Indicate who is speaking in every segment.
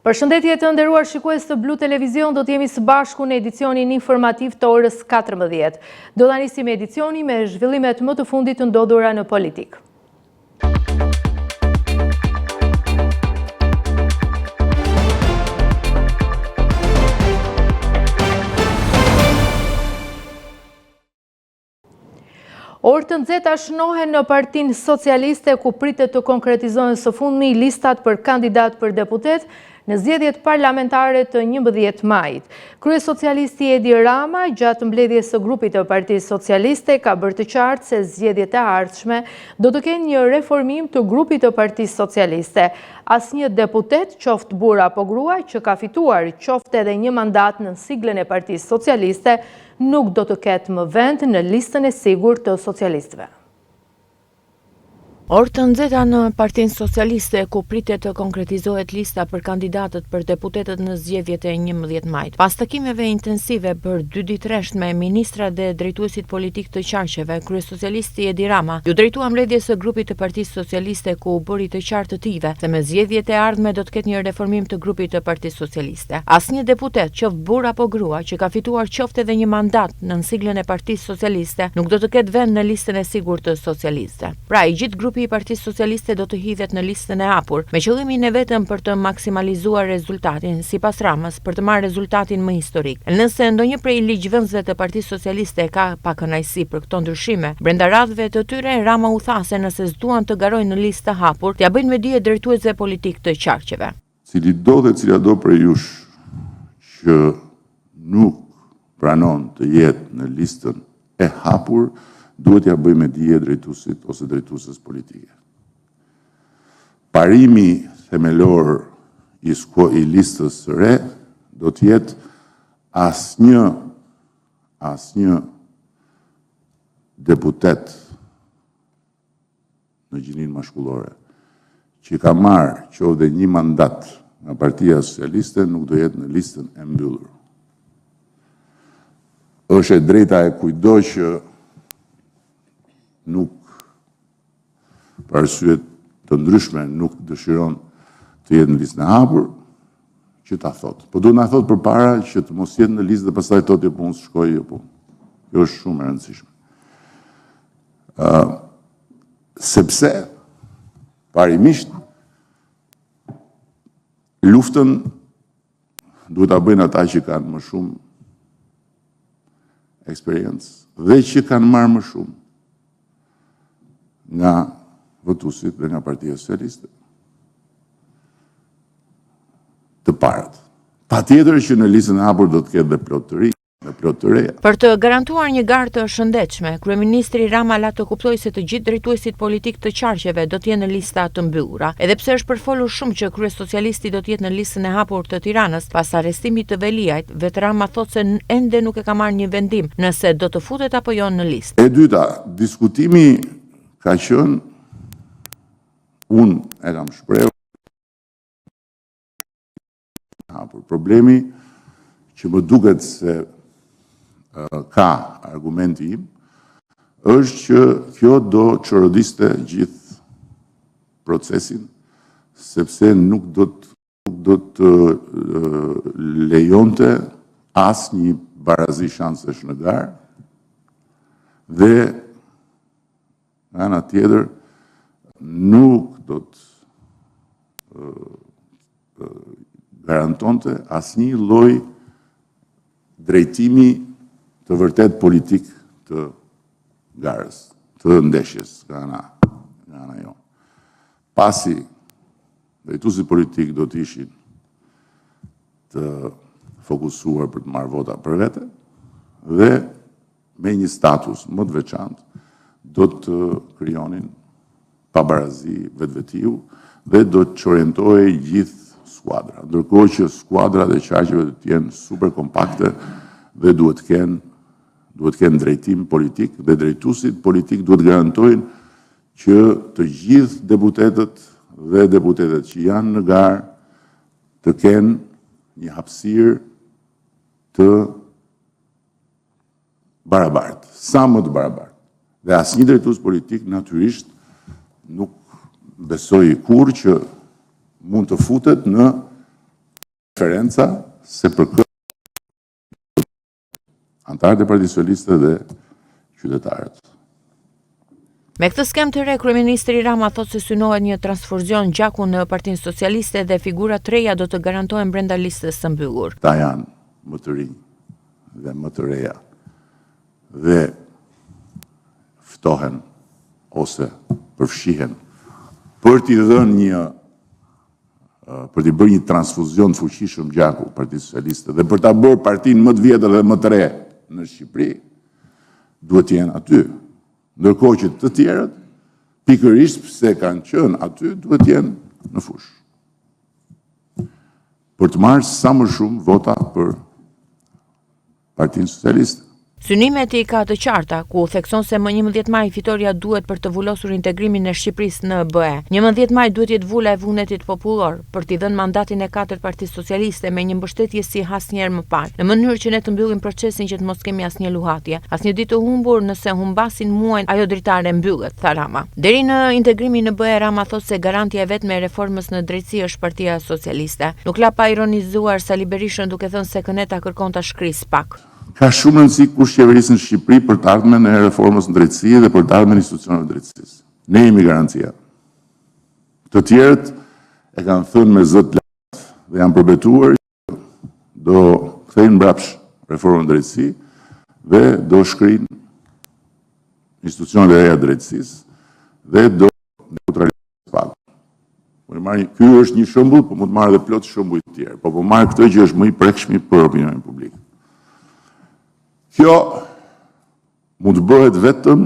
Speaker 1: Përshëndetje të nderuar shikues të Blu Televizion, do të jemi së bashku në edicionin informativ të orës 14. Do ta nisim edicionin me zhvillimet më të fundit të ndodhura në politikë. Orë të nxehta shënohen në Partinë Socialiste ku pritet të konkretizohen së fundmi listat për kandidatë për deputetë në zgjedhjet parlamentare të 11 majit. Kryesocialisti Edi Rama gjatë mbledhjes së grupit të Partisë Socialiste ka bërë të qartë se zgjedhjet e ardhshme do të kenë një reformim të grupit të Partisë Socialiste. Asnjë deputet, qoftë burrë apo grua, që ka fituar qoftë edhe një mandat nën siglën e Partisë Socialiste, nuk do të ketë më vend në listën e sigurt të socialistëve.
Speaker 2: Orë të nxehta në Partinë Socialiste, ku pritet të konkretizohet lista për kandidatët për deputetët në zgjedhjet e 11 majit. Pas takimeve intensive për dy ditë rresht me ministrat dhe drejtuesit politikë të qarqeve, kryesocialisti Edi Rama iu drejtua mbledhjes së grupit të Partisë Socialiste ku u bëri të qartë të tijve se me zgjedhjet e ardhme do të ketë një reformim të grupit të Partisë Socialiste. Asnjë deputet, qoftë burrë apo grua, që ka fituar qoftë edhe një mandat nën siglën e Partisë Socialiste, nuk do të ketë vend në listën e sigurt të socialistëve. Pra, i gjithë grupi i Partisë Socialiste do të hidhet në listën e hapur, me qëllimin e vetëm për të maksimalizuar rezultatin, sipas Ramës, për të marrë rezultatin më historik. Nëse ndonjë prej ligjvënësve të Partisë Socialiste ka pakënaqësi për këto ndryshime, brenda radhëve të tyre, Rama u tha se nëse s'duan të garojnë në listë të hapur, t'ia bëjnë me dije drejtuesve politikë të qarqeve.
Speaker 3: Cilido dhe cilado prej jush që nuk pranon të jetë në listën e hapur, duhet t'ia bëjë me dije drejtuesit ose drejtueses politike. Parimi themelor i, i listës së re do të jetë asnjë asnjë deputet në gjininë mashkullore, që ka marrë qoftë dhe një mandat nga Partia Socialiste nuk do jetë në listën e mbyllur. Është e drejta e kujtdo që nuk për arsye të ndryshme nuk dëshiron të jetë në listën e hapur, që ta thotë. Po duhet na thotë përpara që të mos jetë në listë dhe pastaj thotë jo po unë s'shkoj, jo po. Kjo është shumë e rëndësishme. Ë sepse parimisht luftën duhet ta bëjnë ata që kanë më shumë eksperiencë dhe që kanë marrë më shumë nga votuesit dhe nga Partia Socialiste. Të parët. Patjetër që në listën e hapur do të ketë dhe plot të rinj dhe plot të reja.
Speaker 2: Për të garantuar një garë të shëndetshme, kryeministri Rama la të kuptojë se të gjithë drejtuesit politikë të qarqeve do të jenë në lista të mbyllura. Edhe pse është përfolur shumë që kryesocialisti do të jetë në listën e hapur të Tiranës, pas arrestimit të Veliajt, vetë Rama thotë se ende nuk e ka marrë një vendim nëse do të futet apo jo në listë.
Speaker 3: E dyta, diskutimi ka qenë, unë e kam shprehur, hapur. Problemi që më duket se ka argumenti im, është që kjo do çorodiste gjithë procesin, sepse nuk do të nuk do të lejonte asnjë barazi shansesh në garë dhe Nga ana tjetër, nuk do të garantonte asnjë lloj drejtimi të vërtetë politik të garës, të ndeshjes nga ana nga ana jonë. Pasi drejtuesit politikë do të ishin të fokusuar për të marrë vota për vete dhe me një status më të veçantë do të krijonin pabarazi vetvetiu dhe do të çorientohej gjithë skuadra. Ndërkohë që skuadrat e qarqeve do të jenë super kompakte dhe duhet të kenë duhet të kenë drejtim politik dhe drejtuesit politikë duhet të garantojnë që të gjithë deputetët dhe deputetet që janë në garë të kenë një hapësirë të barabartë, sa më të barabartë. Dhe asnjë drejtues politik natyrisht nuk besoj kurrë që mund të futet në. referenca se për kë anëtarët e Partisë Socialiste dhe qytetarët.
Speaker 2: Me këtë skemë të re, kryeministri Rama thotë se synohet një transfuzion gjaku në Partinë Socialiste dhe figura të reja do të garantohen brenda listës së
Speaker 3: mbyllur. Këta janë më të rinj dhe më të reja dhe ftohen ose përfshihen për t'i dhënë një për t'i bërë një transfuzion të fuqishëm gjaku Partisë Socialiste dhe për ta bërë partinë më të vjetër dhe më të re në Shqipëri, duhet të jenë aty. Ndërkohë që të tjerët, pikërisht pse kanë qenë aty, duhet të jenë në fushë. Për të marrë sa më shumë vota për Partinë Socialiste.
Speaker 2: Synimet i ka të qarta, ku thekson se më 11 maj fitorja duhet për të vulosur integrimin e Shqipërisë në BE. 11 maj duhet të jetë vula e vullnetit popullor, për t'i dhënë mandatin e katërt Partisë Socialiste me një mbështetje si asnjëherë më parë, në mënyrë që ne të mbyllim procesin që të mos kemi asnjë luhatje, asnjë ditë të humbur, nëse humbasin muajin ajo dritare mbyllet, tha Rama. Deri në integrimin në BE, Rama thotë se garantja e vetme e reformës në drejtësi është Partia Socialiste. Nuk la pa ironizuar Sali Berishën duke thënë se këneta kërkon ta shkrijë SPAK.
Speaker 3: Ka shumë rëndësi kush qeveris në Shqipëri për të ardhmen e reformës në drejtësi dhe për të ardhmen e institucioneve të drejtësisë. Ne jemi garancia. Të tjerët e kanë thënë me zë të lartë dhe janë përbetuar që do kthejnë mbrapsht reformën në drejtësi dhe do shkrijnë institucionet e reja të drejtësisë dhe do neutralizojnë SPAK. Po e marr, ky është një shembull, po mund të marr edhe plot shembuj të tjerë, po po marr këtë që është më i prekshmi për opinionin publik. Kjo mund të bëhet vetëm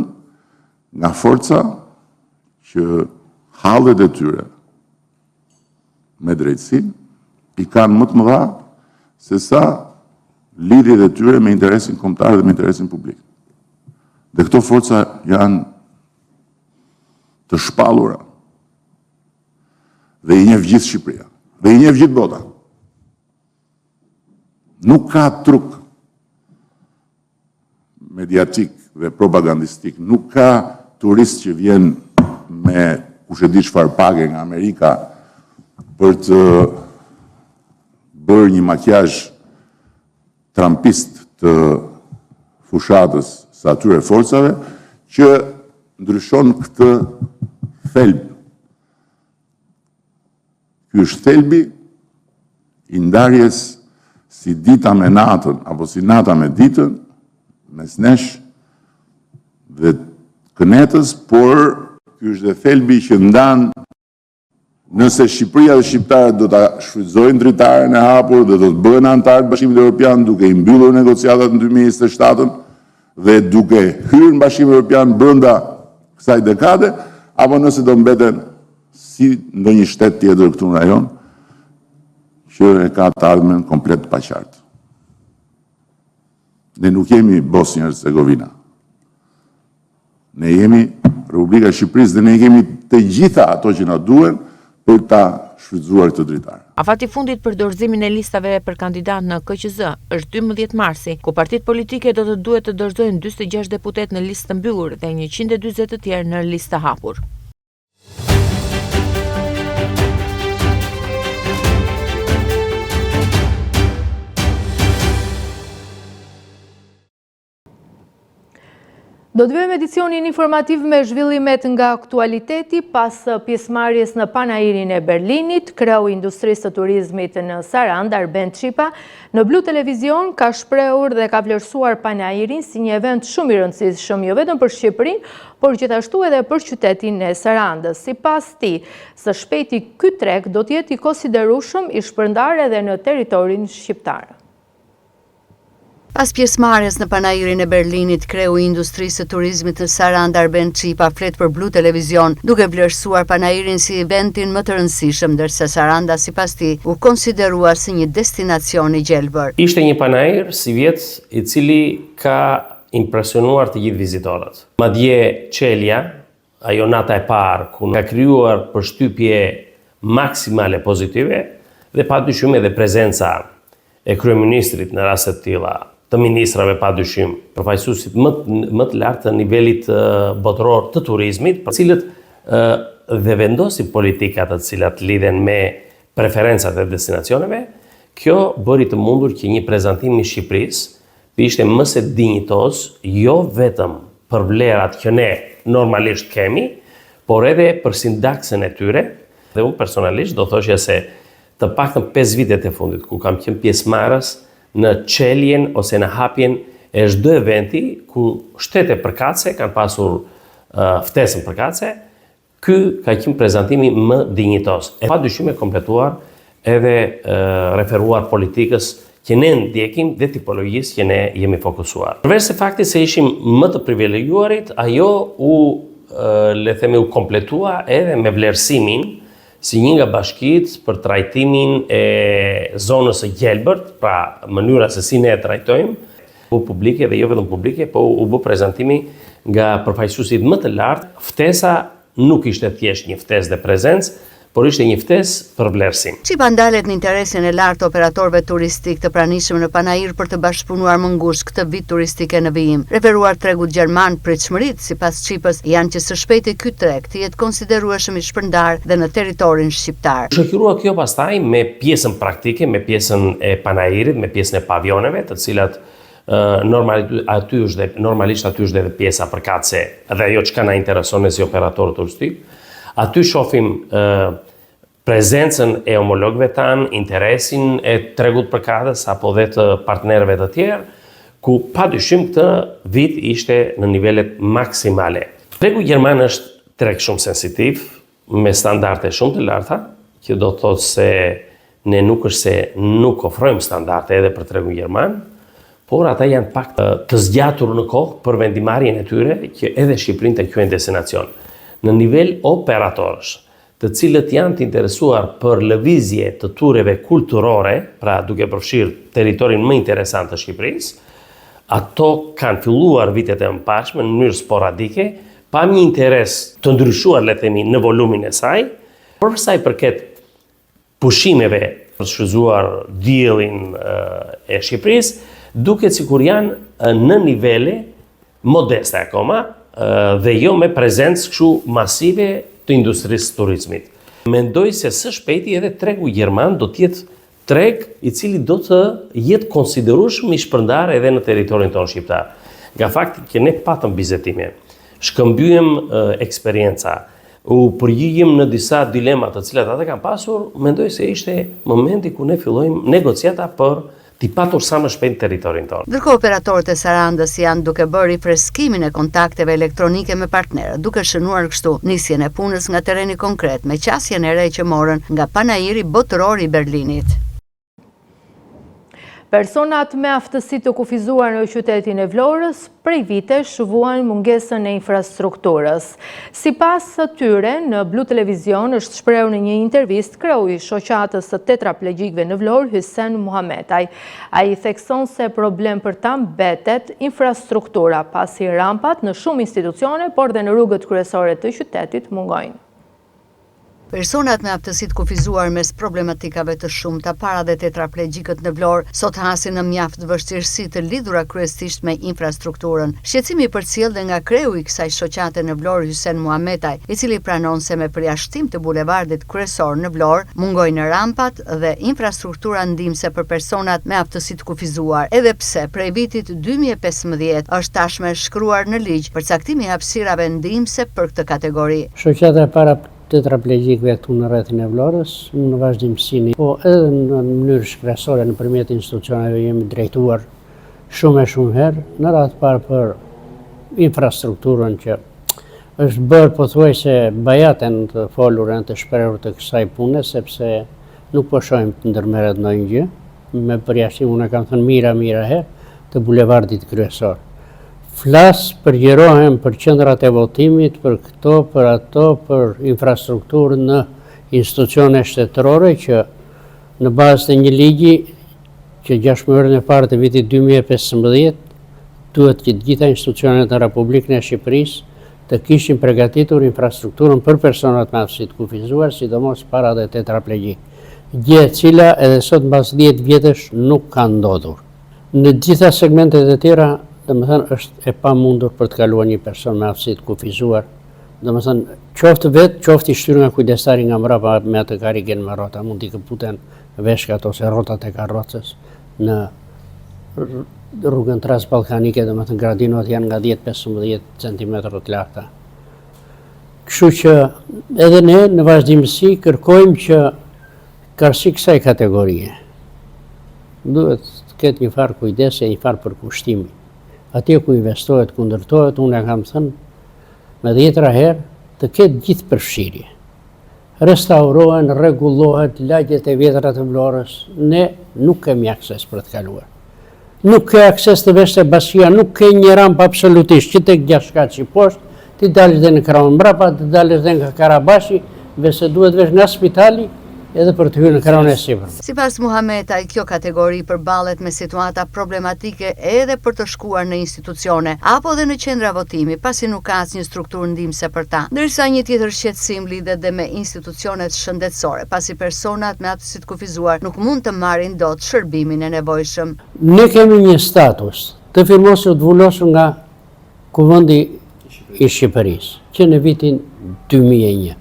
Speaker 3: nga forca që hallet e tyre me drejtësinë i kanë më të mëdha se sa lidhjet e tyre me interesin kombëtar dhe me interesin publik. Dhe këto forca janë të shpallura dhe i njeh gjithë Shqipëria dhe i njeh gjithë bota. Nuk ka truk mediatik dhe propagandistik, nuk ka turist që vjen me kush e di çfarë page nga Amerika për të bërë një makiazh trumpist të fushatës së atyre forcave që ndryshon këtë thelb. Ky është thelbi i ndarjes si dita me natën apo si nata me ditën mes nesh dhe kënetës, por ky është dhe thelbi që ndan Nëse Shqipëria dhe shqiptarët do ta shfrytëzojnë dritaren e hapur dhe do të bëhen anëtarë të Bashkimit Evropian duke i mbyllur negociatat në 2027-ën dhe duke hyrë në Bashkimin Evropian brenda kësaj dekade, apo nëse do mbeten si ndonjë shtet tjetër këtu në rajon që e ka të ardhmen komplet të paqartë. Ne nuk jemi Bosnjë Hercegovina. Ne jemi Republika e Shqipërisë dhe ne kemi të gjitha ato që na duhen për ta shfrytëzuar këtë dritare.
Speaker 2: Afati i fundit për dorëzimin e listave për kandidatë në KQZ është 12 marsi, ku partitë politike do të duhet të dorëzojnë 46 deputetë në listë të mbyllur dhe 140 të tjerë në listë të hapur.
Speaker 1: Do të vijojmë edicionin informativ me zhvillimet nga aktualiteti pas pjesëmarrjes në Panairin e Berlinit, kreu i industrisë së turizmit në Sarandë, Arben Çipa, në Blu Televizion ka shprehur dhe ka vlerësuar Panairin si një event shumë i rëndësishëm, jo vetëm për Shqipërinë, por gjithashtu edhe për qytetin e Sarandës. Sipas tij, së shpejti ky treg do të jetë i konsiderueshëm i shpërndarë edhe në territorin shqiptar.
Speaker 2: Pas pjesëmarrjes në Panairin e Berlinit, kreu i industrisë së turizmit në Sarandë, Arben Çipa, flet për Blu Televizion, duke vlerësuar Panairin si eventin më të rëndësishëm, ndërsa Saranda, sipas tij, u konsiderua si një destinacion i gjelbër.
Speaker 4: Ishte një panair sivjet i cili ka impresionuar të gjithë vizitorët. Madje çelja, ajo nata e parë ku ka krijuar përshtypje maksimale pozitive dhe padyshim edhe prezenca e kryeministrit në raste të tilla, të ministrave padyshim, përfaqësuesit më më të lartë të nivelit botëror të turizmit, të cilët dhe vendosin politika të cilat lidhen me preferencat e destinacioneve, Kjo bëri të mundur që një prezantim i Shqipërisë të ishte më se dinjitoz, jo vetëm për vlerat që ne normalisht kemi, por edhe për sintaksën e tyre, dhe unë personalisht do thoshja se të paktën 5 vitet e fundit, ku kam qenë pjesëmarrës në çeljen ose në hapjen e çdo eventi ku shtete përkatëse kanë pasur ftesën përkatëse, ky ka qenë prezantimi më dinjitoz. E pa dyshim e kompletuar edhe referuar politikës që ne ndjekim dhe tipologjisë që ne jemi fokusuar. Përveç se fakti se ishim më të privilegjuarit, ajo u le themi u kompletua edhe me vlerësimin si një nga bashkitë për trajtimin e zonës së gjelbërt, pra mënyra se si ne e trajtojmë, u publike dhe jo vetëm publike, po u bë prezantimi nga përfaqësuesit më të lartë. Ftesa nuk ishte thjesht një ftesë dhe prezencë, por ishte një ftesë për vlerësim.
Speaker 5: Çipa ndalet në interesin e lartë të operatorëve turistikë të pranishëm në panair për të bashkëpunuar më ngushtë këtë vit turistik e në vijim. Referuar tregut gjerman, pritshmëritë, sipas Çipës, janë që së shpejti ky treg të jetë konsiderueshëm i shpërndarë dhe në territorin shqiptar.
Speaker 4: U shoqërua kjo pastaj me pjesën praktike, me pjesën e panairit, me pjesën e pavioneve, të cilat normal aty është dhe normalisht aty është edhe pjesa përkatëse dhe ajo çka na intereson ne si operatorë turistik. Aty shohim prezencën e homologëve tanë, interesin e tregut përkatës apo dhe të partnerëve të tjerë, ku pa dyshim këtë vit ishte në nivelet maksimale. Tregu gjerman është treg shumë sensitiv, me standarde shumë të larta, që do të thotë se ne nuk është se nuk ofrojmë standarde edhe për tregun gjerman, por ata janë pak të zgjatur në kohë për vendimmarrjen e tyre që edhe Shqipërinë ta quajnë destinacion. Në nivel operatorësh, të cilët janë të interesuar për lëvizje të tureve kulturore, pra duke përfshirë territorin më interesant të Shqipërisë, ato kanë filluar vitet e mëparshme në mënyrë sporadike, pa një interes të ndryshuar, le të themi, në volumin e saj, por për sa i përket pushimeve për të shfrytëzuar diellin e Shqipërisë, duket sikur janë në nivele modeste akoma dhe jo me prezencë kështu masive të industrisë së turizmit. Mendoj se së shpejti edhe tregu gjerman do të jetë Treg i cili do të jetë konsiderueshëm i shpërndarë edhe në territorin tonë shqiptar. Nga fakti që ne patëm bisedime, shkëmbyem eksperienca, u përgjigjëm në disa dilema të cilat ata kanë pasur, mendoj se ishte momenti ku ne fillojmë negociata për t'i patur sa më shpejt në territorin tonë.
Speaker 5: Ndërkohë operatorët e Sarandës janë duke bërë rifreskimin e kontakteve elektronike me partnerët, duke shënuar kështu nisjen e punës nga terreni konkret me qasjen e re që morën nga Panairi Botëror i Berlinit.
Speaker 1: Personat me aftësi të kufizuar në qytetin e Vlorës, prej vitesh vuajnë mungesën e infrastrukturës. Sipas tyre, në Blu Televizion është shprehur në një intervistë kreu i shoqatës së tetraplegjikëve në Vlorë, Hysen Muhametaj. Ai thekson se problem për ta mbetet infrastruktura, pasi rampat në shumë institucione, por dhe në rrugët kryesore të qytetit mungojnë.
Speaker 5: Personat me aftësi të kufizuar mes problematikave të shumta para dhe tetraplegjikët në Vlorë sot hasin në mjaft vështirësi të lidhura kryesisht me infrastrukturën. Shqetësimi i përcjellë dhe nga kreu i kësaj shoqate në Vlorë Hysen Muhametaj, i cili pranon se me përjashtim të bulevardit kryesor në Vlorë mungojnë rampat dhe infrastruktura ndihmëse për personat me aftësi të kufizuar, edhe pse prej vitit 2015 është tashmë e shkruar në ligj përcaktimi i hapësirave ndihmëse për këtë kategori.
Speaker 6: Shoqata e para tetraplegjikëve këtu në rrethin e Vlorës, në vazhdimësi, po edhe në mënyrë shkresore nëpërmjet institucioneve jemi drejtuar shumë e shumë herë, në radhë të parë për infrastrukturën që është bërë pothuajse bajate në të folur e në të shprehur të kësaj pune, sepse nuk po shohim të ndërmerret ndonjë gjë, me përjashtim, unë e kam thënë mijëra, mijëra herë, të bulevardit kryesor. Flas, përgjërohem për qendrat e votimit, për këto, për ato, për infrastrukturë në institucione shtetërore që në bazë të një ligji që gjashtëmujorin e parë të vitit 2015 duhet që të gjitha institucionet në Republikën e Shqipërisë të kishin përgatitur infrastrukturën për personat me aftësi të kufizuar, sidomos para dhe tetraplegjikë. Gjë e cila edhe sot mbas 10 vjetësh nuk ka ndodhur. Në të gjitha segmentet e tjera, domethënë është e pamundur për të kaluar një person me aftësi të kufizuar, domethënë qoftë vetë, qoftë i shtyrë nga kujdestari nga mbrapa me atë karrigen me rrota, mund t'i këputen veshkat ose rrotat e karrocës në rrugën transballkanike, domethënë gradinot janë nga 10-15 cm të larta. Kështu që edhe ne në vazhdimësi kërkojmë që karshi kësaj kategorie duhet të ketë një farë kujdesi e një farë përkushtimi. Atje ku investohet, ku ndërtohet, unë e kam thënë me dhjetra herë, të ketë gjithëpërfshirje. Restaurohen, rregullohet lagjet e vjetra të Vlorës, ne nuk kemi akses për të kaluar. Nuk ke akses të vesh te bashkia, nuk ke një rampë absolutisht, që tek gjashtëkatëshi poshtë, ti dalësh dhe në krahun mbrapa, të dalësh dhe nga Karabashi, veçse duhet vesh nga spitali, edhe për të hyrë në krahun e sipërm.
Speaker 5: Sipas Muhametaj, kjo kategori përballet me situata problematike edhe për të shkuar në institucione, apo dhe në qendra votimi, pasi nuk ka asnjë strukturë ndihmëse për ta. Ndërsa një tjetër shqetësim lidhet dhe me institucionet shëndetësore, pasi personat me aftësi të kufizuar nuk mund të marrin dot shërbimin e nevojshëm.
Speaker 6: Ne kemi një status të firmosur të vulosur nga Kuvendi i Shqipërisë, që në vitin 2001.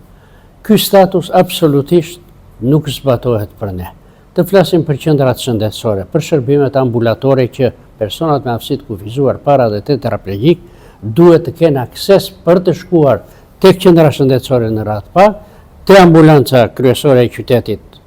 Speaker 6: Ky status absolutisht nuk zbatohet për ne. Të flasim për qendrat shëndetësore, për shërbimet ambulatore që personat me aftësi të kufizuar para dhe tetraplegjikë duhet të kenë akses për të shkuar tek qendra shëndetësore në radhë të parë, te ambulanca kryesore e qytetit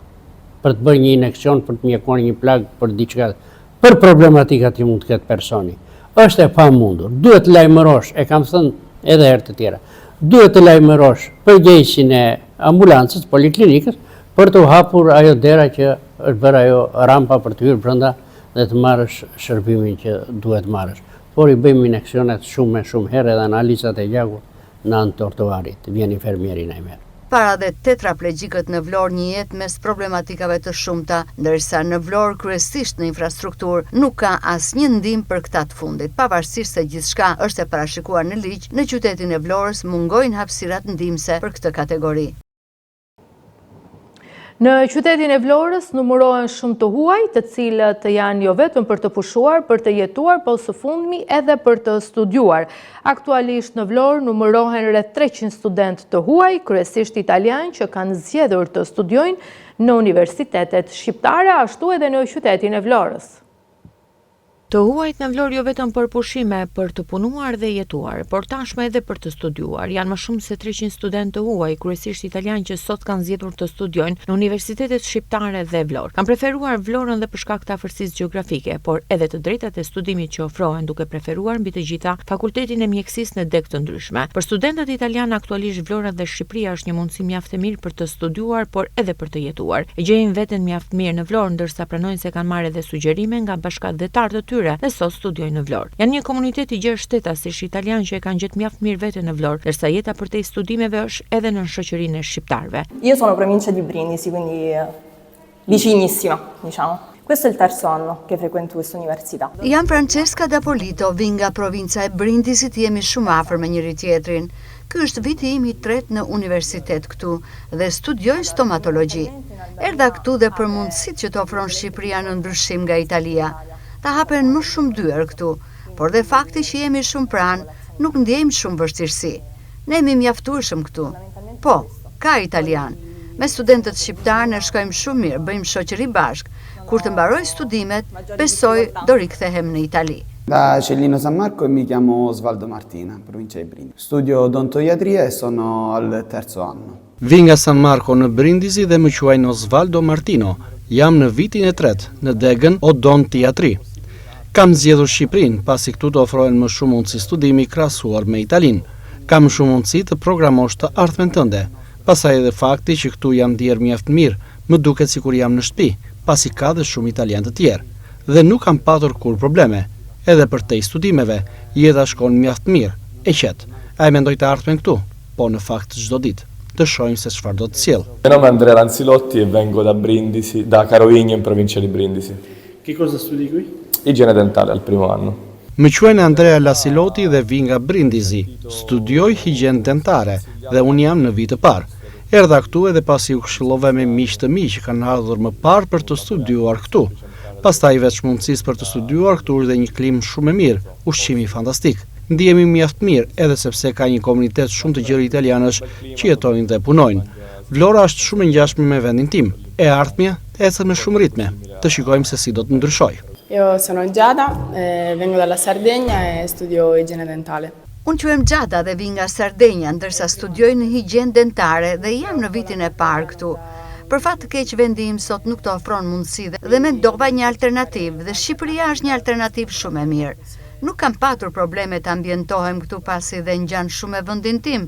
Speaker 6: për të bërë një injeksion, për të mjekuar një plagë, për diçka Për problematikat që mund të ketë personi. Është e pamundur. Duhet të lajmërosh, e kam thënë edhe herë të tjera. Duhet të lajmërosh përgjegjësin e ambulancës, poliklinikës, për t'u hapur ajo dera që është bërë ajo rampa për të hyrë brenda dhe të marrësh shërbimin që duhet marrësh. Por i bëjmë injeksionet shumë e shumë herë edhe analizat e gjakut në anë të trotuarit, vjen infermieri na i
Speaker 5: merr. Para dhe tetraplegjikët në Vlorë një jetë mes problematikave të shumta, ndërsa në Vlorë kryesisht në infrastrukturë nuk ka asnjë ndihmë për këta të fundit, pavarësisht se gjithçka është e parashikuar në ligj, në qytetin e Vlorës mungojnë hapësirat ndihmëse për këtë kategori.
Speaker 1: Në qytetin e Vlorës numërohen shumë të huaj, të cilët janë jo vetëm për të pushuar, për të jetuar, po së fundmi edhe për të studiuar. Aktualisht në Vlorë numërohen rreth 300 studentë të huaj, kryesisht italianë që kanë zgjedhur të studiojnë në universitetet shqiptare, ashtu edhe në qytetin e Vlorës.
Speaker 2: Të huajt në Vlorë jo vetëm për pushime, për të punuar dhe jetuar, por tashmë edhe për të studiuar. Janë më shumë se 300 studentë të huaj, kryesisht italianë që sot kanë zgjedhur të studiojnë në universitetet shqiptare dhe Vlorë. Kanë preferuar Vlorën dhe për shkak të afërsisë gjeografike, por edhe të drejtat e studimit që ofrohen duke preferuar mbi të gjitha Fakultetin e Mjekësisë në degë të ndryshme. Për studentët italianë aktualisht Vlora dhe Shqipëria është një mundësi mjaft e mirë për të studiuar, por edhe për të jetuar. E gjejnë veten mjaft mirë në Vlorë, ndërsa pranojnë se kanë marrë edhe sugjerime nga bashkatdhetarë të tyre dhe sot studiojnë në Vlorë. Janë një komunitet i gjerë shtetasish italianë që e kanë gjetë mjaft mirë veten në Vlorë, ndërsa jeta përtej studimeve është edhe nën shoqërinë e shqiptarëve.
Speaker 7: Io sono provincia di Brindisi, quindi vicinissima, diciamo. Questo è il terzo anno che frequento questa università.
Speaker 5: Jam Francesca D'Apolito, vij nga provinca e Brindisit, jemi shumë afër me njëri-tjetrin. Ky është viti im i tretë në universitet këtu dhe studioj stomatologji. Erdha këtu dhe për mundësitë që të ofron Shqipëria në ndryshim nga Italia. Të hapen më shumë dyer këtu, por dhe fakti që jemi shumë pranë, nuk ndjejmë shumë vështirësi. Ne jemi mjaftueshëm këtu. Po, ka italianë. Me studentët shqiptarë ne shkojmë shumë mirë, bëjmë shoqëri bashkë. Kur të mbaroj studimet, besoj do rikthehem në Itali.
Speaker 8: Da Cellino San Marco e mi chiamo Osvaldo Martina, provincia di Brindisi. Studio odontoiatria e sono al terzo anno.
Speaker 9: Vij nga San Marco në Brindisi dhe më quajnë Osvaldo Martino. Jam në vitin e tretë, në degën Odontiatri. Kam zgjedhur Shqipërinë, pasi këtu të ofrohen më shumë mundësi studimi krahasuar me Italinë. Ka më shumë mundësi të programosh të ardhmen tënde. Pastaj edhe fakti që këtu jam ndier mjaft mirë, më duket sikur jam në shtëpi, pasi ka dhe shumë italianë të tjerë. Dhe nuk kam patur kurrë probleme. Edhe përtej studimeve, jeta shkon mjaft mirë, e qetë. A e mendoj të ardhmen këtu? Po në fakt çdo ditë. Të shohim se çfarë do të sjellë.
Speaker 10: Mio nome è Andrea Lanzilotti e vengo da Brindisi, da Carovigno in provincia di Brindisi.
Speaker 11: Che cosa studi qui?
Speaker 10: Igiene dentale al primo anno.
Speaker 9: Më quajnë Andrea Lanzilotti dhe vij nga Brindisi. Studioj higjienë dentare dhe unë jam në vit të parë. Erdha këtu edhe pasi u këshillova me miq të mi që kanë ardhur më parë për të studiuar këtu. Pastaj veç mundësisë për të studiuar këtu është dhe një klimë shumë e mirë, ushqimi fantastik. Ndihemi mjaft mirë edhe sepse ka një komunitet shumë të gjerë italianësh që jetojnë dhe punojnë. Vlora është shumë e ngjashme me vendin tim. E ardhmja? Ecën me shumë ritme, të shikojmë se si do të ndryshojë.
Speaker 7: Io sono Giada, eh, vengo dalla Sardegna e studio igiene dentale.
Speaker 5: Unë quhem Giada dhe vij nga Sardenja, ndërsa studioj në higjienë dentare dhe jam në vitin e parë këtu. Për fat të keq vendi im sot nuk të ofron mundësi dhe mendova një alternativë dhe Shqipëria është një alternativë shumë e mirë. Nuk kam patur probleme të ambientohem këtu pasi dhe ngjan shumë me vendin tim,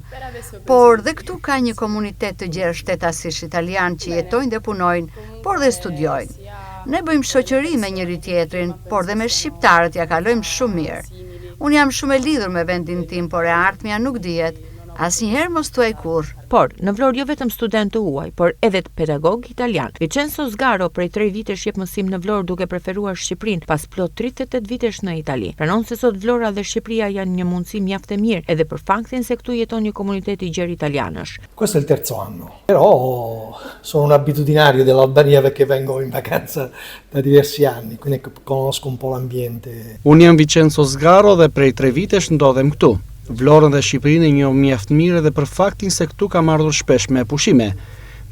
Speaker 5: por dhe këtu ka një komunitet të gjerë shtetasish italianë që jetojnë dhe punojnë, por dhe studiojnë. Ne bëjmë shoqëri me njëri-tjetrin, por dhe me shqiptarët ia kalojmë shumë mirë. Unë jam shumë e lidhur me vendin tim, por e ardhmja nuk dihet. Asnjëherë mos thuaj kurrë.
Speaker 2: Por, në Vlorë jo vetëm studentë të huaj, por edhe pedagogë italianë. Vincenzo Sgaro prej tre vitesh jep mësim në Vlorë duke preferuar Shqipërinë pas plot 38 vitesh në Itali. Pranon se sot Vlora dhe Shqipëria janë një mundësi mjaft e mirë edhe për faktin se këtu jeton një komunitet i gjerë italianësh.
Speaker 11: Questo è il terzo anno, però sono un abitudinario dell'Albania perché vengo in vacanza da diversi anni, quindi conosco un po' l'ambiente.
Speaker 9: Unë jam Vincenzo Sgaro dhe prej tre vitesh ndodhem këtu. Vlorën dhe Shqipërinë e njoh mjaft mirë edhe për faktin se këtu kam ardhur shpesh me pushime.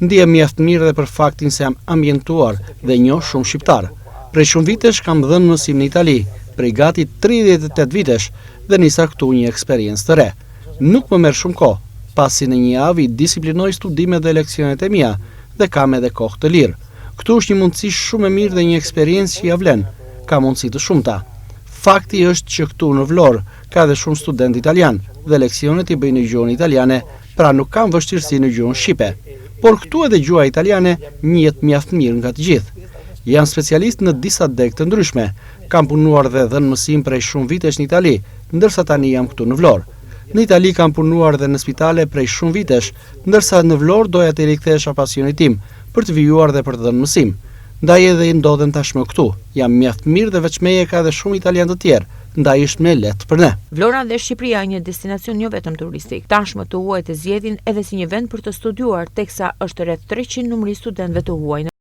Speaker 9: Ndihem mjaft mirë edhe për faktin se jam ambientuar dhe njoh shumë shqiptarë. Prej shumë vitesh kam dhënë mësim në Itali, prej gati 38 vitesh dhe nisa këtu një eksperiencë të re. Nuk më merr shumë kohë, pasi në një javë i disiplinoj studimet dhe leksionet e mia dhe kam edhe kohë të lirë. Këtu është një mundësi shumë e mirë dhe një eksperiencë që ia vlen. Ka mundësi të shumta. Fakti është që këtu në Vlorë ka edhe shumë studentë italianë dhe leksionet i bëjnë në gjuhën italiane, pra nuk kam vështirësi në gjuhën shqipe. Por këtu edhe gjuha italiane njihet mjaft mirë nga të gjithë. Jam specialist në disa degë të ndryshme. Kam punuar dhe dhënë mësim prej shumë vitesh në Itali, ndërsa tani jam këtu në Vlorë. Në Itali kam punuar dhe në spitale prej shumë vitesh, ndërsa në Vlorë doja të rikthehesha pasionit tim, për të vijuar dhe për të dhënë mësim. Ndaj edhe ndodhem tashmë këtu. Jam mjaft mirë dhe veç meje ka edhe shumë italianë të tjerë, ndaj është më lehtë për ne.
Speaker 2: Vlora dhe Shqipëria një destinacion jo vetëm turistik. Tashmë të huajt e zgjedhin edhe si një vend për të studiuar, teksa është rreth 300 numri i studentëve të huaj në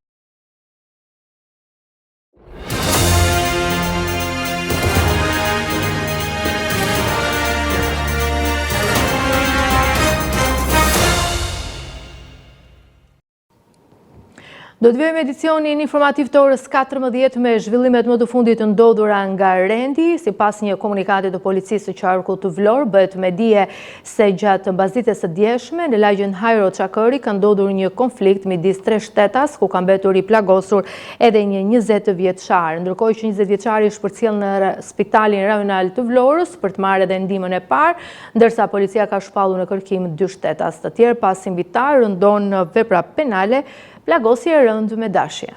Speaker 1: Do të vijojmë edicionin informativ të orës 14 me zhvillimet më të fundit të ndodhura nga rendi. Sipas një komunikate të policisë së qarkut të Vlorë, bëhet me dije se gjatë mbasdites së djeshme në lagjen Hajro Çakërri ka ndodhur një konflikt midis tre shtetas ku ka mbetur i plagosur edhe një 20 vjeçar. Ndërkohë që 20 vjeçari është përcjellë në spitalin rajonal të Vlorës për të marrë edhe ndihmën e parë, Ndërsa policia ka shpallur në kërkim dy shtetas të tjerë pasi mbi ta rëndon vepra penale plagosje e rëndë me dashje.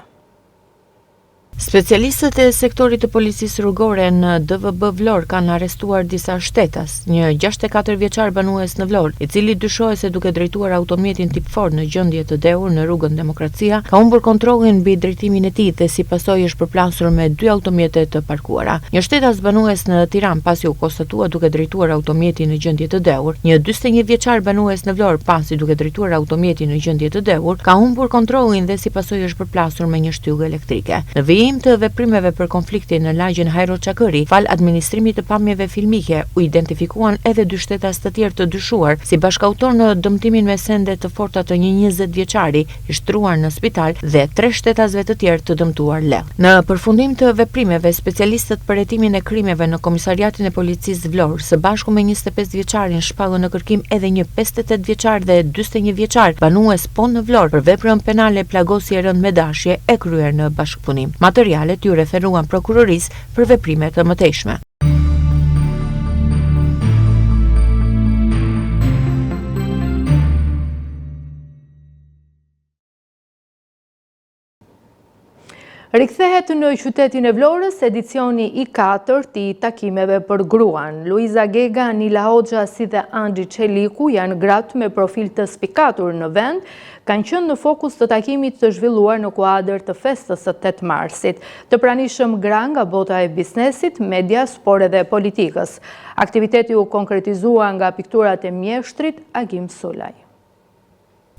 Speaker 2: Specialistët e sektorit të policisë rrugore në DVB Vlorë kanë arrestuar disa shtetas, një 64 vjeçar banues në Vlorë, i cili dyshohet se duke drejtuar automjetin tip Ford në gjendje të dehur në rrugën Demokracia, ka humbur kontrollin mbi drejtimin e tij dhe si pasojë është përplasur me dy automjete të parkuara. Një shtetas banues në Tiranë pasi u konstatua duke drejtuar automjetin në gjendje të dehur, një 41 vjeçar banues në Vlorë pasi duke drejtuar automjetin në gjendje të dehur, ka humbur kontrollin dhe si pasojë është përplasur me një shtyllë elektrike. Në vijim të veprimeve për konfliktin në lagjen Hajro Çakërri, falë administrimit të pamjeve filmike, u identifikuan edhe dy shtetas të tjerë të dyshuar si bashkautorë në dëmtimin me sende të forta të një 20 vjeçari, i shtruar në spital dhe tre shtetasve të tjerë të dëmtuar lehtë. Në përfundim të veprimeve, specialistët për hetimin e krimeve në Komisariatin e Policisë Vlorë, së bashku me 25 vjeçarin shpallën në kërkim edhe një 58 vjeçar dhe 41 vjeçar, banues po në Vlorë, për veprën penale plagosje e rëndë me dashje e kryer në bashkëpunim. Materialet iu referuan prokurorisë për veprime të mëtejshme.
Speaker 1: Rikthehet në qytetin e Vlorës edicioni i katërt i takimeve për gruan. Luiza Gega, Nila Hoxha si dhe Anxhi Çeliku janë gratë me profil të spikatur në vend, kanë qenë në fokus të takimit të zhvilluar në kuadër të festës së 8 marsit. Të pranishëm gra nga bota e biznesit, medias, por edhe politikës. Aktiviteti u konkretizua nga pikturat e mjeshtrit Agim Sulaj.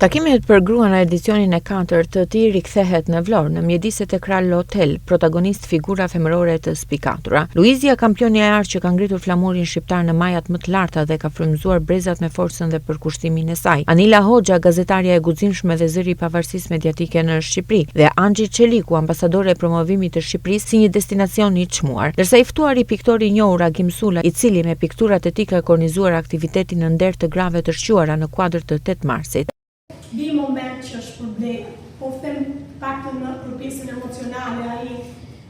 Speaker 2: Takimet për gruan në edicionin e katërt të tij rikthehet në Vlorë, në mjediset e Kral Hotel, protagonistë figura femërore të spikatura. Luizja, kampionja e artë që ka ngritur flamurin shqiptar në majat më të larta dhe ka frymëzuar brezat me forcën dhe përkushtimin e saj. Anila Hoxha, gazetarja e guximshme dhe zëri i pavarësisë mediatike në Shqipëri, dhe Anxhi Çeliku, ambasadore e promovimit të Shqipërisë si një destinacion i çmuar. Ndërsa i ftuari piktori i njohur Agim Sula, i cili me pikturat e tij ka kornizuar aktivitetin në nder të grave të shquara në kuadër të 8 marsit.
Speaker 12: Di moment që është problem, po them paktën në për pjesën emocionale, ai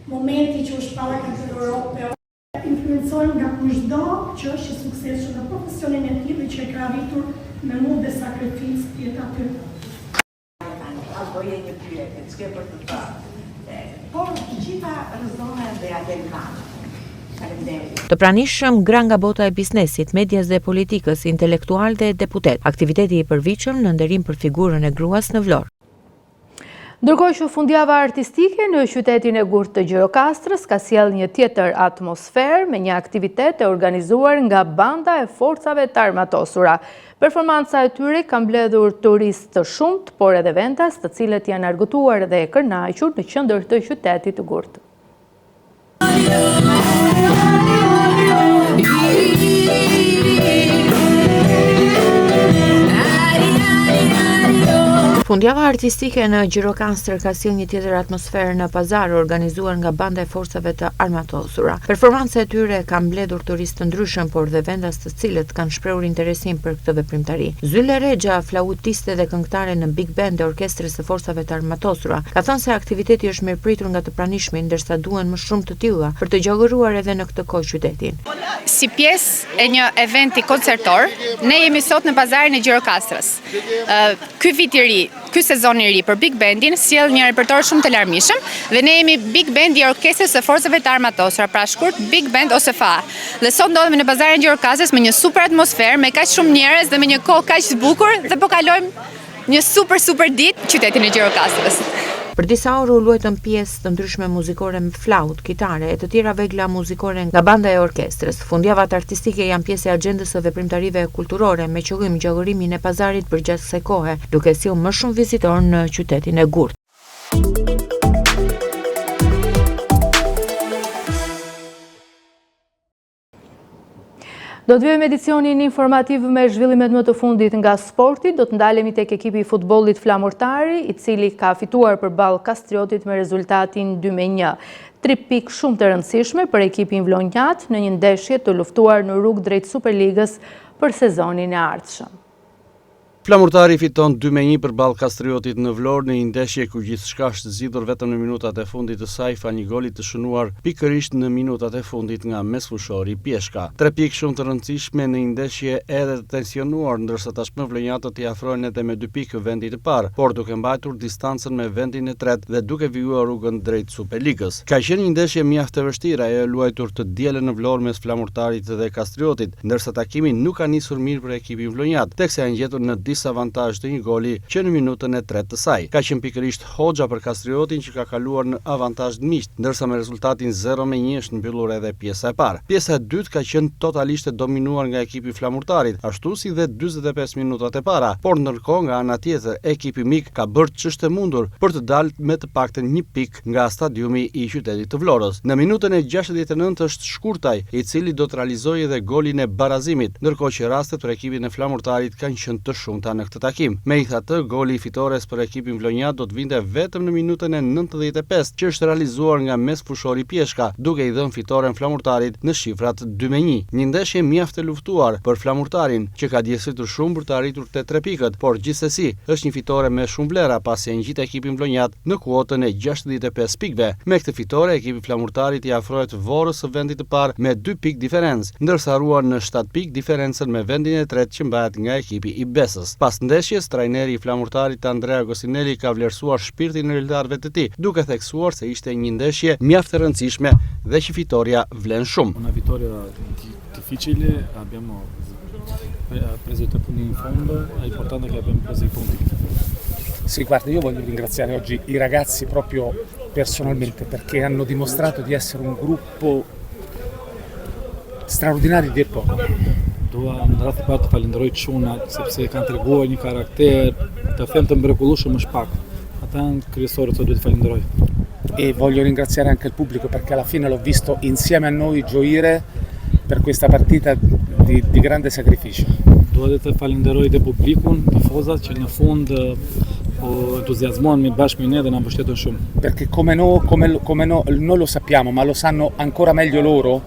Speaker 12: momenti që u shpalla kampion Europe, influencohem nga kushdo që është i suksesshëm në profesionin e tij dhe që e ka arritur me mund dhe sakrificë të jetë aty.
Speaker 13: A bëje një pyetje, ç'ke për të thënë. Por të gjitha rrëzohen dhe ja del mbanë. Faleminderit.
Speaker 2: Të pranishëm gra nga bota e biznesit, medias dhe politikës, intelektualë dhe deputetë. Aktiviteti i përvitshëm në nderim për figurën e gruas në Vlorë.
Speaker 1: Ndërkohë që fundjava artistike në qytetin e gurtë të Gjirokastrës ka sjellë një tjetër atmosferë me një aktivitet të organizuar nga banda e forcave të armatosura. Performanca e tyre ka mbledhur turistë të shumtë, por edhe vendas të cilët janë argëtuar dhe kënaqur në qendër të qytetit të gurtë.
Speaker 2: Fundjava artistike në Gjirokastër ka sjellë një tjetër atmosferë në pazar, organizuar nga banda e forcave të armatosura. Performanca e tyre ka mbledhur turistë të ndryshëm, por dhe vendas të cilët kanë shprehur interesim për këtë veprimtari. Zyle Rexha, flautiste dhe këngëtare në Big Band e Orkestrës së Forcave të Armatosura, ka thënë se aktiviteti është mirëpritur nga të pranishmit, ndërsa duhen më shumë të tilla për të gjallëruar edhe në këtë kohë qytetin.
Speaker 14: Si pjesë e një eventi koncertor, ne jemi sot në pazarin e Gjirokastrës. Ky vit i ri, ky sezon i ri për Big Bandin sjell një repertor shumë të larmishëm dhe ne jemi Big Band i Orkestrës së Forcave të Armatosura, pra shkurt Big Band OSFA. Dhe sot ndodhemi në pazarin e Gjirokastrës me një super atmosferë, me kaq shumë njerëz dhe me një kohë kaq të bukur dhe po kalojmë një super super ditë qytetin e Gjirokastrës.
Speaker 2: Për disa orë u luajtën pjesë të ndryshme muzikore me flaut, kitare e të tjera vegla muzikore nga banda e orkestrës. Fundjavat artistike janë pjesë e axhendës së veprimtarive kulturore me qëllim gjallërimin e pazarit përgjatë kësaj kohe, duke sjellë më shumë vizitorë në qytetin e gurtë.
Speaker 1: Do të vijojmë edicionin informativ me zhvillimet më të fundit nga sporti. Do të ndalemi tek ekipi i futbollit Flamurtari, i cili ka fituar përballë Kastriotit me rezultatin 2-1. Tri pikë shumë të rëndësishme për ekipin vlonjat në një ndeshje të luftuar në rrugë drejt Superligës për sezonin e ardhshëm.
Speaker 9: Flamurtari fiton 2-1 përballë Kastriotit në Vlorë në një ndeshje ku gjithçka është zgjidhur vetëm në minutat e fundit të saj falë një goli të shënuar pikërisht në minutat e fundit nga mesfushori Pjeshka. Tre pikë shumë të rëndësishme në një ndeshje edhe të tensionuar, ndërsa tashmë vlonjatët i afrohen edhe me dy pikë vendit të parë, por duke mbajtur distancën me vendin e tretë dhe duke vijuar rrugën drejt Superligës. Ka qenë një ndeshje mjaft e vështirë ajo e luajtur të dielën në Vlorë mes Flamurtarit dhe Kastriotit, ndërsa takimi nuk ka nisur mirë për ekipin vlonjat, teksa janë gjetur në disavantazh të një goli që në minutën e tretë të saj. Ka qenë pikërisht Hoxha për Kastriotin që ka kaluar në avantazh miqtë, ndërsa me rezultatin 0-1 është mbyllur edhe pjesa e parë. Pjesa e dytë ka qenë totalisht e dominuar nga ekipi i Flamurtarit, ashtu si dhe 45 minutat e para, por ndërkohë nga ana tjetër ekipi mik ka bërë ç'është e mundur për të dalë me të paktën një pikë nga stadiumi i qytetit të Vlorës. Në minutën e 69 është Shkurtaj, i cili do të realizojë edhe golin e barazimit, ndërkohë që rastet për ekipin e Flamurtarit kanë qenë të shumta në këtë takim. Megjithatë, goli i fitores për ekipin vlonjat do të vinte vetëm në minutën e 95, që është realizuar nga mesfushori Pjeshka, duke i dhënë fitoren Flamurtarit në shifrat 2-1. Një ndeshje mjaft e luftuar për Flamurtarin, që ka djersitur shumë për të arritur te tre pikët, por gjithsesi është një fitore me shumë vlera pasi e ngjit ekipin vlonjat në kuotën e 65 pikëve. Me këtë fitore, ekipi i Flamurtarit i afrohet Vorës së vendit të parë me 2 pikë diferencë, ndërsa ruan në 7 pikë diferencën me vendin e tretë që mbahet nga ekipi i Besës. Pas ndeshjes, trajneri i Flamurtarit Andrea Agostinelli ka vlerësuar shpirtin e lojtarëve të tij, duke theksuar se ishte një ndeshje mjaft e rëndësishme dhe që fitorja vlen shumë.
Speaker 15: Una vittoria difficile, abbiamo preso i tre punti in fondo, è importante che abbiamo preso i punti.
Speaker 16: Sì, guarda, io voglio ringraziare oggi i ragazzi proprio personalmente perché hanno dimostrato di essere un gruppo straordinario a dir poco.
Speaker 15: Dua në radhë të parë të falenderoj çunat sepse kanë treguar një karakter. Të them të mrekullueshëm është pak. Ata janë kryesorët që duhet të falenderoj.
Speaker 16: E voglio ringraziare anche il pubblico perché alla fine l'ho visto insieme a noi gioire per questa partita di, di grande sacrificio.
Speaker 15: Dua edhe të falenderoj dhe publikun, tifozat që në fund u entuziazmuan me bashkë me ne dhe na mbështetën shumë.
Speaker 16: Perché come, no, come, come no, noi lo sappiamo, ma lo sanno ancora meglio loro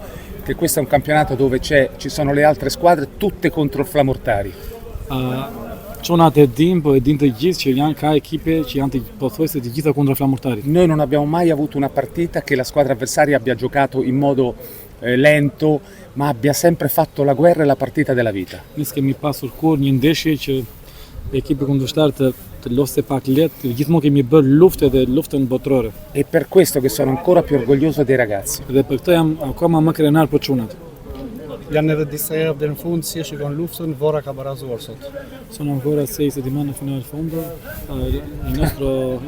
Speaker 16: che questo è un campionato dove c'è, ci sono le altre squadre tutte contro il Flamurtari.
Speaker 15: Uh, Çunat e dinë, po e dinë të gjithë që janë ka ekipe që janë të pothuajse të gjitha kundra Flamurtarit.
Speaker 16: Noi non abbiamo mai avuto una partita che la squadra avversaria abbia giocato in modo eh, lento, ma abbia sempre fatto la guerra e la partita della vita.
Speaker 15: Ne s'kemi pasur kurrë një ndeshje që ekipi kundërshtar të të loste pak lehtë, gjithmonë kemi bërë luftë edhe luftën botërore.
Speaker 16: E per questo che sono ancora più orgoglioso dei ragazzi.
Speaker 15: Dhe për këtë jam akoma më krenar për çunat.
Speaker 9: Janë edhe disa javë deri në fund, si e shikon luftën, Vora ka barazuar sot.
Speaker 15: Sono ancora sei settimane fino al fondo, il nostro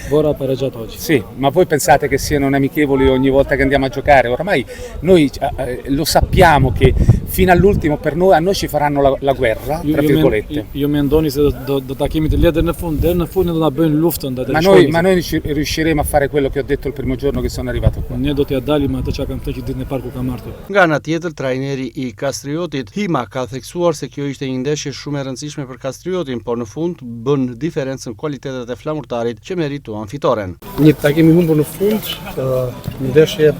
Speaker 15: Vora ha pareggiato oggi.
Speaker 16: Sì, ma voi pensate che siano amichevoli ogni volta che andiamo a giocare? Oramai noi eh, lo sappiamo che fino all'ultimo per noi, a noi ci faranno la, la guerra, tra virgolette.
Speaker 15: Ju mendoni se do, do ta kemi të lehtë deri në fund, deri në fund ne do ta bëjmë luftën, do të
Speaker 16: Ma noi, ma noi ci riusciremo a fare quello che ho detto il primo giorno che sono arrivato qua.
Speaker 15: Ne do t'ia dalim atë që kam thënë që ditën e parë kur kam ardhur.
Speaker 9: Nga ana tjetër, trajneri i Kastriotit, Hima ka theksuar se kjo ishte një ndeshje shumë e rëndësishme për Kastriotin, por në fund bënë diferencën kualitetet e Flamurtarit që merituan fitoren. Një takim i humbur në fund, një ndeshje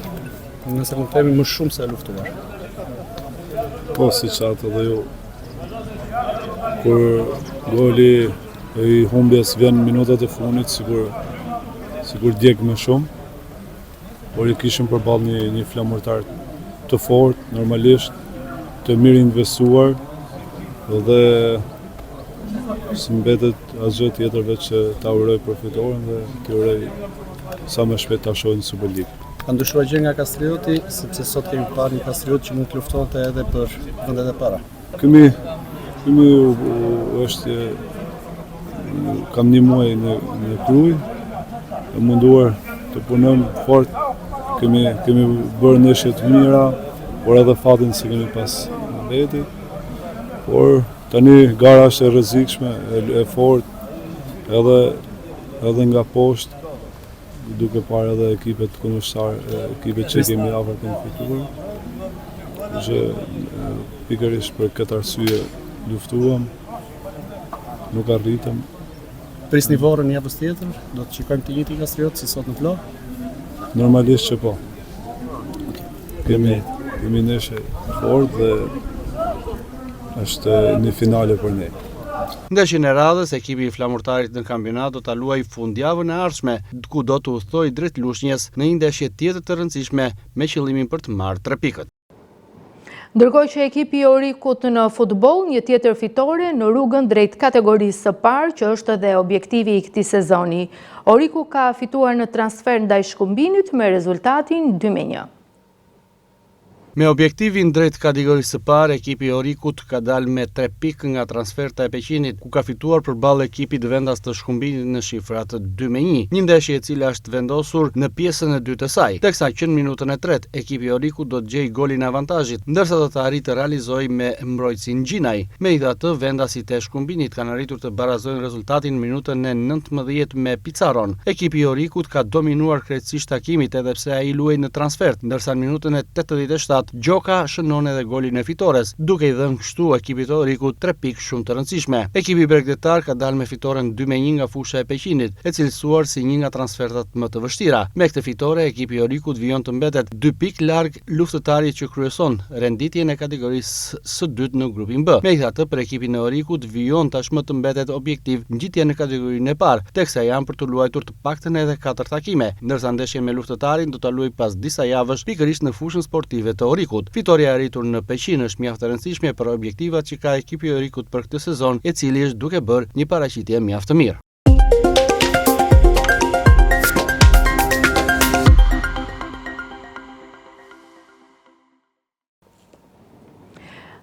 Speaker 9: nëse mund të themi më shumë se e luftuar.
Speaker 17: Po, siç thatë edhe ju, kur goli i humbjes vjen në minutat e fundit, sikur, sikur djeg më shumë, por i kishim përballë një, një Flamurtar të fortë, normalisht, të mirë investuar, dhe s'mbetet asgjë tjetër veç që ta uroj për fitoren dhe t'i uroj sa më shpejt ta shohim në Superligë.
Speaker 9: Ka ndryshuar gjë nga Kastrioti, sepse sot kemi parë një Kastriot që mund të luftonte edhe për vendet e para.
Speaker 17: Kemi, kemi është kam një muaj në, në Krujë, e munduar të punojmë fort, kemi, kemi bërë ndeshje të mira, por edhe fatin s'e kemi pas në veti, por tani gara është e rrezikshme, e, e fort, edhe, edhe nga poshtë, duke parë edhe ekipet kundërshtare, ekipet që kemi afër kanë fituar. Që pikërisht për këtë arsye luftuam, nuk arritëm.
Speaker 9: Prisni Vorën javës tjetër, do të shikojmë të njëjtin Kastriot si sot në Vlorë?
Speaker 17: Normalisht që po. Kemi, kemi ndeshje fort dhe është një finale për ne.
Speaker 9: Ndeshjen e radhës, ekipi i Flamurtarit në kampionat do ta luajë fundjavën e ardhshme, ku do të udhëtojë drejt Lushnjes në një ndeshje tjetër të rëndësishme me qëllimin për të marrë tre pikët.
Speaker 1: Ndërkohë që ekipi i Orikut në futboll, një tjetër fitore në rrugën drejt kategorisë së parë, që është edhe objektivi i këtij sezoni. Oriku ka fituar në transfertë ndaj Shkumbinit me rezultatin 2-1.
Speaker 9: Me objektivin drejt kategorisë së parë, ekipi i Orikut ka dalë me tre pikë nga transferta e Peqinit, ku ka fituar përballë ekipit vendas të Shkumbinit në shifrat 2-1, një ndeshje e cila është vendosur në pjesën e dytë të saj. Teksa që në minutën e tretë, ekipi i Orikut do të gjejë golin e avantazhit, ndërsa do të arrijë të realizojë me mbrojtësin Gjinaj. Megjithatë, vendasit e Shkumbinit kanë arritur të barazojnë rezultatin në minutën e 19 me Pizarron. Ekipi i Orikut ka dominuar krejtësisht takimit edhe pse ai luhej në transfertë, ndërsa në minutën e 87 Gjoka shënon edhe golin e fitores, duke i dhënë kështu ekipit të Orikut tre pikë shumë të rëndësishme. Ekipi bregdetar ka dalë me fitoren 2-1 nga fusha e Peqinit, e cilësuar si një nga transfertat më të vështira. Me këtë fitore, ekipi i Orikut vijon të mbetet dy pikë larg Luftëtarit që kryeson renditjen e kategorisë së dytë në grupin B. Megjithatë, për ekipin e Orikut vijon tashmë të mbetet objektiv ngjitja në kategorinë e parë, teksa janë për të luajtur të paktën edhe katër takime, ndërsa ndeshjen me Luftëtarin do ta luajë pas disa javësh pikërisht në fushën sportive të Orikut. Fitorja e arritur në Peqin është mjaft e rëndësishme për objektivat që ka ekipi i Orikut për këtë sezon, i cili është duke bërë një paraqitje mjaft të mirë.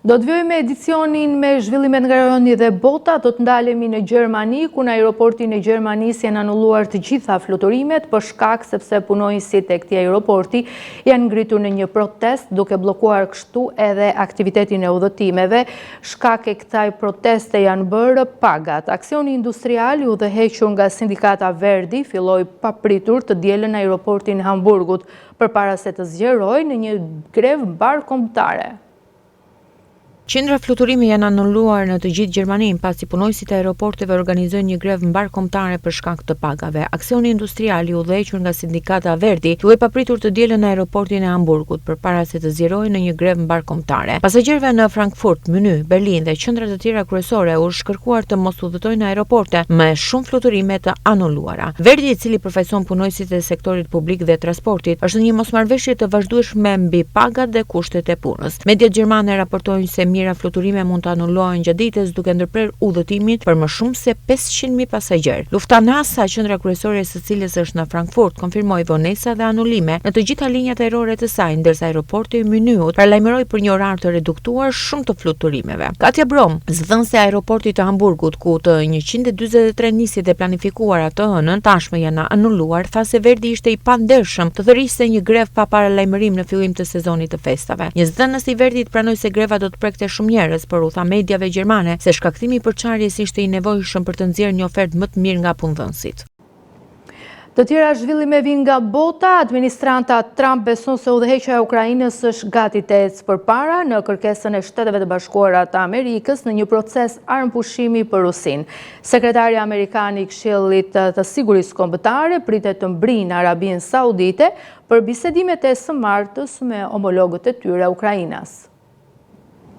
Speaker 1: Do të vijojmë me edicionin me zhvillimet nga rajoni dhe bota, do të ndalemi në Gjermani, ku në aeroportin e Gjermanisë janë anulluar të gjitha fluturimet për shkak sepse punonjësit e këtij aeroporti janë ngritur në një protestë duke bllokuar kështu edhe aktivitetin e udhëtimeve. Shkak e kësaj proteste janë bërë pagat. Aksioni industrial i udhëhequr nga sindikata Verdi filloi papritur të dielën në aeroportin e Hamburgut, përpara se të zgjerohej në një grevë mbarëkombëtare.
Speaker 2: Qindra fluturime janë anuluar në të gjithë Gjermaninë, pasi punonjësit e aeroporteve organizojnë një grevë mbarëkombëtare për shkak të pagave. Aksioni industrial i udhëhequr nga sindikata Verdi filloi papritur të dielën në aeroportin e Hamburgut, përpara se të zgjerohej në një grevë mbarëkombëtare. Pasagjerëve në Frankfurt, Mynih, Berlin dhe qendra të tjera kryesore u është kërkuar të mos udhëtojnë në aeroporte me shumë fluturime të anuluara. Verdi, i cili përfaqëson punonjësit e sektorit publik dhe transportit, është në një mosmarrëveshje të vazhdueshme mbi pagat dhe kushtet e punës. Mediat gjermane raportojnë se mijëra fluturime mund të anulohen gjatë ditës, duke ndërprerë udhëtimin për më shumë se 500.000 pasagjerë. Lufthansa, qendra kryesore e së cilës është në Frankfurt, konfirmoi vonesa dhe anulime në të gjitha linjat ajrore të saj, ndërsa aeroporti i Mynihut paralajmëroi për një orar të reduktuar shumë të fluturimeve. Katja Brom, zëdhënëse e aeroportit të Hamburgut, ku të 143 nisjet e planifikuara të hënën tashmë janë anuluar, tha se Verdi ishte i pandershëm të thërriste një grevë pa paralajmërim në fillim të sezonit të festave. Një zëdhënës i Verdit pranoi se greva do të prekte shumë njerëz, por u tha mediave gjermane se shkaktimi i përçarjes ishte i nevojshëm për të nxjerrë një ofertë më të mirë nga punëdhënësit.
Speaker 1: Të tjera zhvillime vijnë nga bota, administrata Trump beson se udhëheqja e Ukrainës është gati të ecë përpara në kërkesën e Shteteve të Bashkuara të Amerikës në një proces armëpushimi për Rusinë. Sekretari amerikan i Këshillit të Sigurisë Kombëtare pritet të mbërrijë në Arabinë Saudite për bisedimet e së martës me homologët e tyre ukrainas.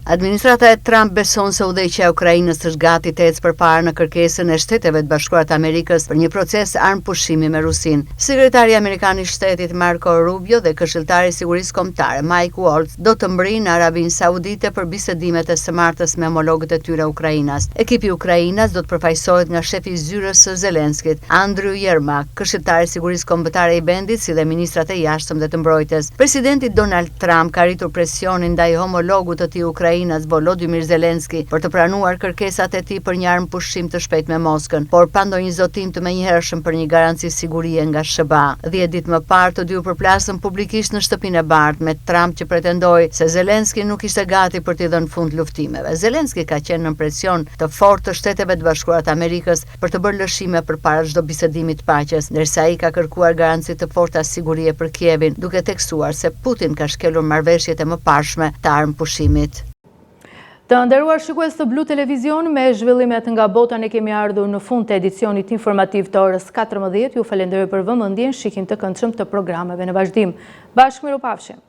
Speaker 5: Administrata e Trump beson se udhëheqja e Ukrainës është gati të ecë përpara në kërkesën e Shteteve të Bashkuara të Amerikës për një proces armëpushimi me Rusinë. Sekretari amerikan i Shtetit Marco Rubio dhe këshilltari i Sigurisë Kombëtare Mike Waltz do të mbërrijnë në Arabinë Saudite për bisedimet e së martës me homologët e tyre ukrainas. Ekipi ukrainas do të përfaqësohet nga shefi i zyrës së Zelenskit, Andriy Yermak, këshilltari i Sigurisë Kombëtare i vendit, si dhe ministrat e Jashtëm dhe të Mbrojtjes. Presidenti Donald Trump ka rritur presionin ndaj homologut të tij ukrainas Volodymyr Zelensky për të pranuar kërkesat e tij për një armëpushim të shpejtë me Moskën, por pa ndonjë zotim të menjëhershëm për një garanci sigurie nga SHBA. Dhjetë ditë më parë, të dy u përplasën publikisht në Shtëpinë e Bardhë, me Trump që pretendoi se Zelensky nuk ishte gati për t'i dhënë fund luftimeve. Zelensky ka qenë nën presion të fortë të Shteteve të Bashkuara të Amerikës për të bërë lëshime përpara çdo bisedimi të paqes, ndërsa ai ka kërkuar garanci të forta sigurie për Kievin, duke theksuar se Putin ka shkelur marrëveshjet e mëparshme të armëpushimit.
Speaker 1: Të nderuar shikues të Blu Televizion, me zhvillimet nga bota ne kemi ardhur në fund të edicionit informativ të orës 14. Ju falenderoj për vëmendjen, shikim të këndshëm të programeve në vazhdim. Bashkë mirupafshim!